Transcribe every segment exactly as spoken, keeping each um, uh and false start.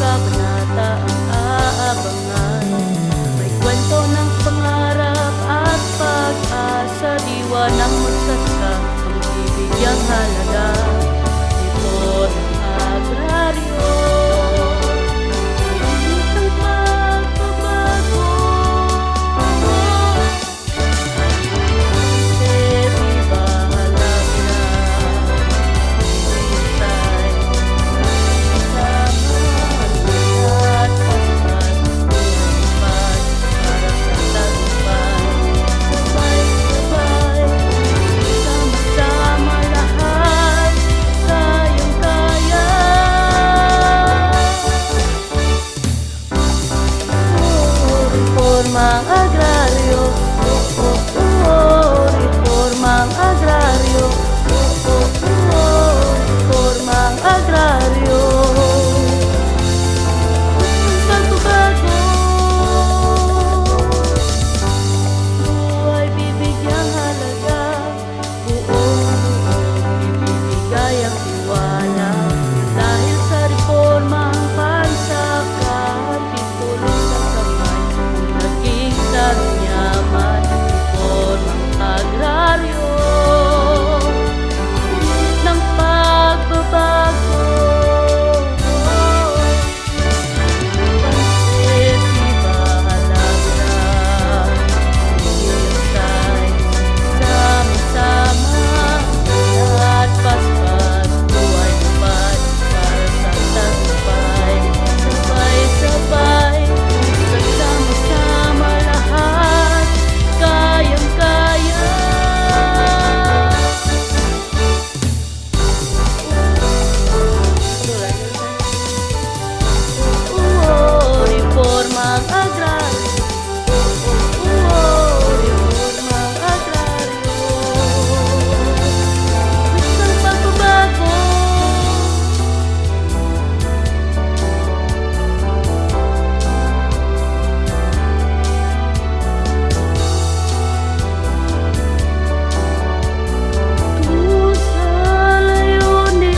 Kabanata ang aabangan. May kwento ng pangarap at pag-asa. Diwa ng magsasaka, pagbibigyang halaga. Ito ang agraryo. Ang pagbabago. Reformang agraryo, oh, oh, oh, reformang agraryo, oh, oh, oh, oh, reformang agraryo. Ang pagbabago, buhay bibigyang halaga. Buong-buo, ibibigay ang tiwala. Dahil sa reforma, ang bansa kapitulo sa kamay. Naging tanyaman, reformang agraryo ng pagbabago. Reformang agraryo. Reformang agraryo. Isang pagbabago. Tungo sa layunin.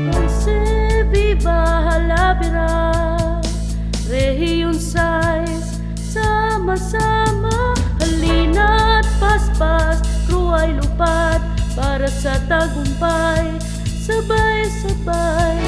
Pag-se Viva Halabira, Rehiyon sais, sama-sama, halina't paspas, kruhay lupad, para sa tagumpay, sabay-sabay.